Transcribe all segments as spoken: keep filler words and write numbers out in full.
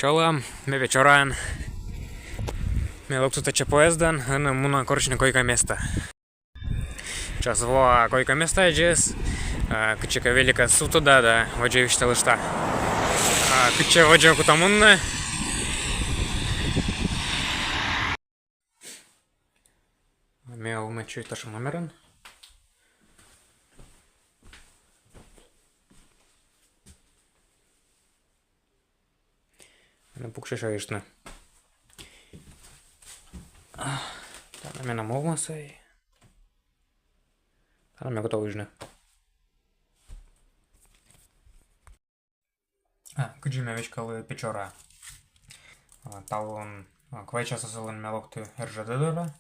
Чолӧм, ме Печораын. Ме локті татчӧ поездӧн, ӧні муна корсьны койка места. Час воа койка местаӧдзыс, а, кытчӧкӧ великӧс сувтӧда да водзӧ висьталышта, а, кытчӧ водзӧ кута мунны. Ме овмӧдчи татшӧм номерӧн. Менӧ пуксьӧ шайыштны. Тані менам овмӧс. Тані ме готов ужны. А, кыдзи ме веськалі Печораӧ. А, талун, а, квайт часа сылӧн ме локті РЖД дорӧ.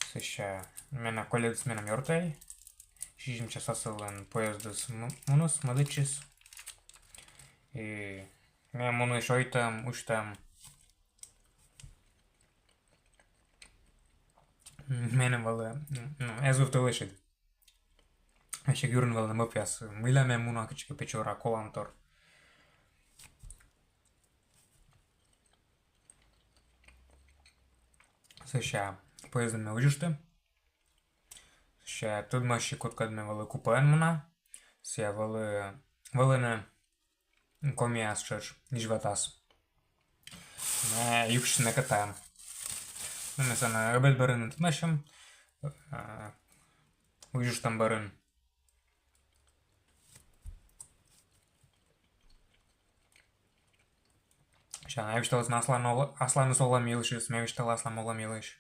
Сэсся менӧ коллегаыс менам ёртӧй. Сизим часа сылӧн поездыс м-, муніс, мӧдӧдчис. И ме муні шойчча, узьта. Меным вӧлі, ну, эз вывті лӧсьыд. Ещӧ юрын вӧлі мӧвпъяс, мыйла ме муна кытчӧкӧ Печораӧ, колантор. Сэсся поездын ме узьышті. Сэсся тӧдмасьӧ, кодкӧд ме вӧлі купӧӧн муна. Сійӧ вӧлі, вӧліны комияс тшӧтш, гизьватас. Ме юксьыны кӧтам. Ну, ме сэні обед бӧрын тӧдмасьӧм, а, узьыштӧм бӧрын. Сэсся найӧ висьталісны асланыс ола-, асланыс олӧм йылысь, ме висьтала аслам олӧм йылысь.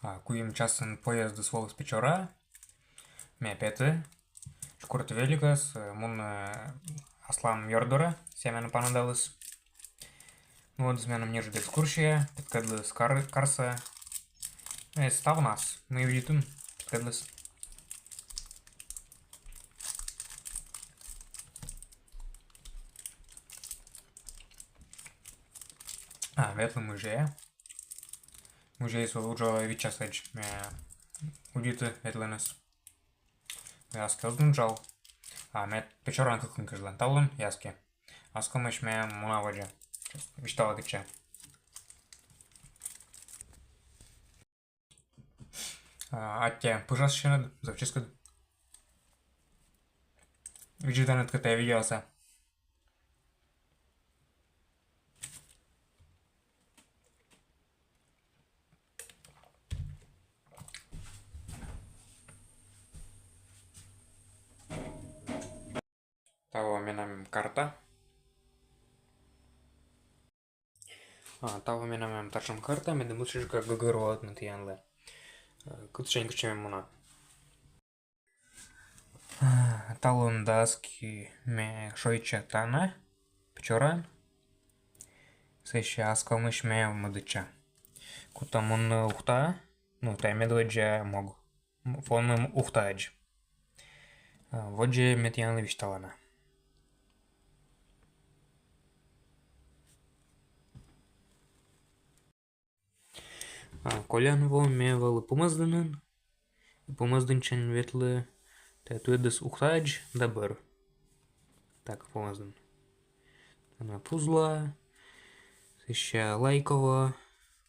А, куим часын поездыс воліс Печораӧ. Ме петі. Чукӧрті великӧс, э, муні, э, аслам ёрт дорӧ, сійӧ менӧ паныдаліс. Нуӧдіс меным ньӧжйӧ экскурсия, петкӧдліс кар-, карсӧ. Э, ставнас, мый видзӧдім, петкӧдліс. А, ветлі музейӧ. Музейыс вӧлі уджалӧ вит часӧдз, ме удиті ветлыны. Аски оз уджав. А, ме Печораын кык лун кежлӧ. Талун, аски. Аскомысь ме муна водзӧ. Висьтала кытчӧ. А, аттьӧ пыжасьыштны, зэв чӧскыд. Видзӧданныд кӧ тайӧ видеосӧ. Таво менам карта. А, таво менам татшӧм карта, медым лучшӧ гӧгӧрвоӧдны тіянлы, э, кытчӧ, кытчӧ ме муна. А, талун да аски ме шойчча тані, Печораын. Сэсся аскомысь ме мӧдӧдча. Кута мунны Ухтаӧ, ну, тайӧ медводдза мог. М-, поным Ухтаӧдз. А, водзӧ ме тіянлы висьтала на. А, колян во ме вӧлі Помӧздінын. Помӧздінсянь ветлі тайӧ туйӧдыс Ухтаӧдз да бӧр. Так, Помӧздін. Тані Пузла, сэсся Лайково,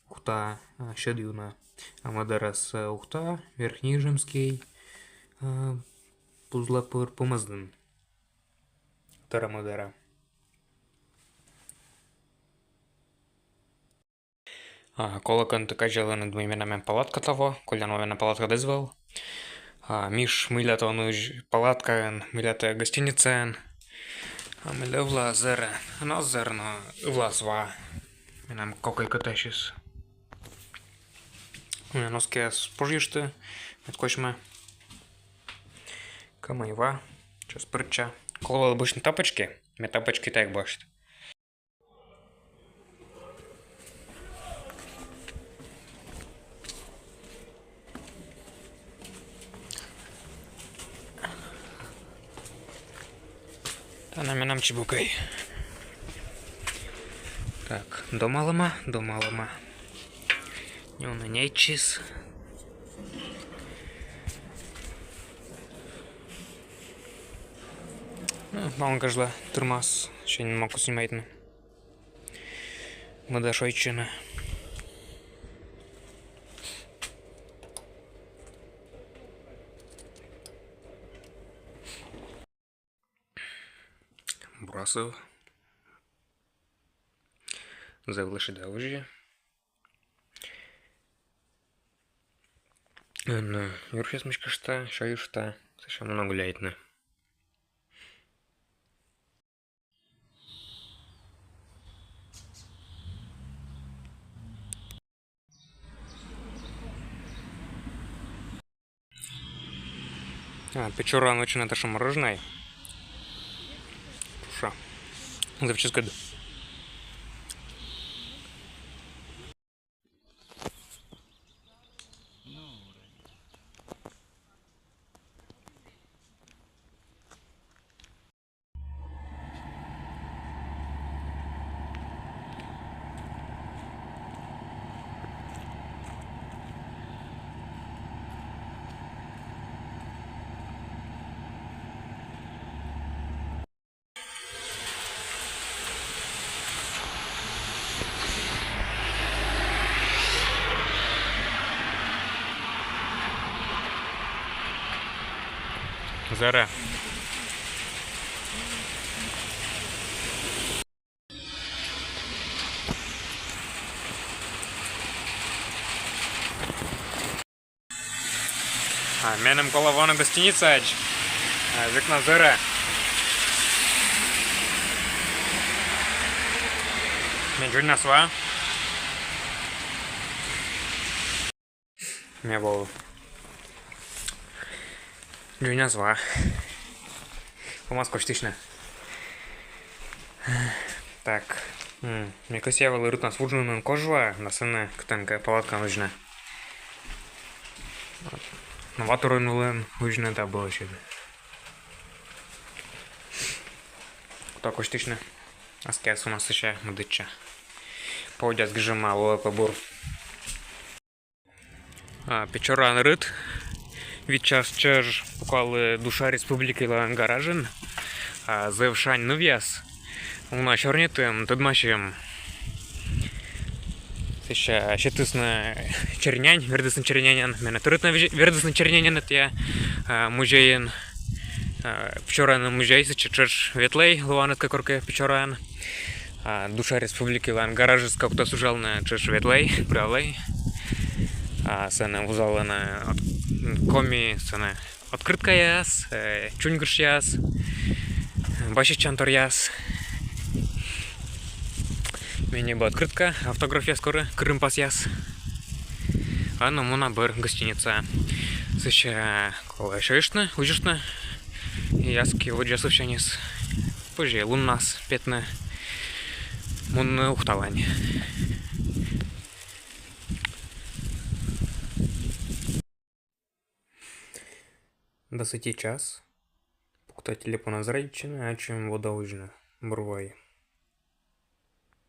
Ухта, а, Сьӧд Юна. А мӧдарас, э, Ухта, Верхнеижемский, а, Пузла пыр, Помӧздін. Тӧра мӧдара. А, колӧ кӧ ті казялінныд, мый менам эм палатка таво, колян во менам палаткаыд эз вӧв. А, Миш, мыйла тэ он узь палаткаын, мыйла тэ гостиницаын. А мыйла ывлаыс зэрӧ. Ӧні оз зэр, но ывлаыс ва. Менам кокӧй кӧтасис. Менам носкияс пожйышті, мед косьмӧ. Кӧмӧй ва, час пӧрчча. Колӧ вӧлі босьтны тапочки, ме тапочки тайӧ босьті. Тані менам чебукӧй. Так, домалӧма, домалӧма. Нёна няйтчис. Малын кажла тырмас, сёйин могу снимайтны. Мыда шойччыны. Бурасов. Зэв лӧсьыда узи. Ӧні юрсиыс мыськышта, сёйышта, сэсся муна гуляйтны. А, Печораын вӧчӧны татшӧм мороженое. Туша. Зэв чӧскыд. Зэрӧ. А, меным колӧ воны гостиницаӧдз. А, век на зэрӧ. Ме дзоньнас ва. Ме вол. Дзоньнас ва. Помас косьтысьны. Так. М, ме кӧсъя вӧлі рытнас вуджны нин кожваӧ, да сэні кытӧнкӧ палаткаын узьны. Но ва турун вӧлі узьны да абу сідз. Кута косьтысьны. Аскиас унасьӧ мӧдӧдча. Поводдяс гижӧма, лоӧ пӧ бур. А, Печораын рыт. Вит час чӧж пукалі «Душа республики» лӧн гаражын. А, зэв шань нывъяс. Уна сёрнитім, тӧдмасим. Сэсся сетісны черинянь, вердісны чериняньӧн, менӧ тӧрытны ве-, вердісны чериняньӧн, этайӧ, а, музейын. А, Печораын музей, сэтчӧ тшӧтш ветлӧй, лоан ӧд кӧ коркӧ Печораын. А, «Душа республики» лӧн гаражыс кӧ кутас уджалны, тшӧтш ветлӧй, пыралӧй. А, сэні вузалӧны от-, коми, сэні открыткаяс, э, чуньгырсьяс, баситчанторъяс. Ме ньӧба открытка, автографъяс корӧ, кырымпасъяс. А но муна бӧр гостиницаӧ. Сэсся колӧ сёйыштны, узьыштны. И аски водзас ӧшиньыс. Позьӧ луннас петны, мунны Ухталань. Дас ӧти час. Пукта телефонас радейтчыны, ачым вода узьны. Бур вай.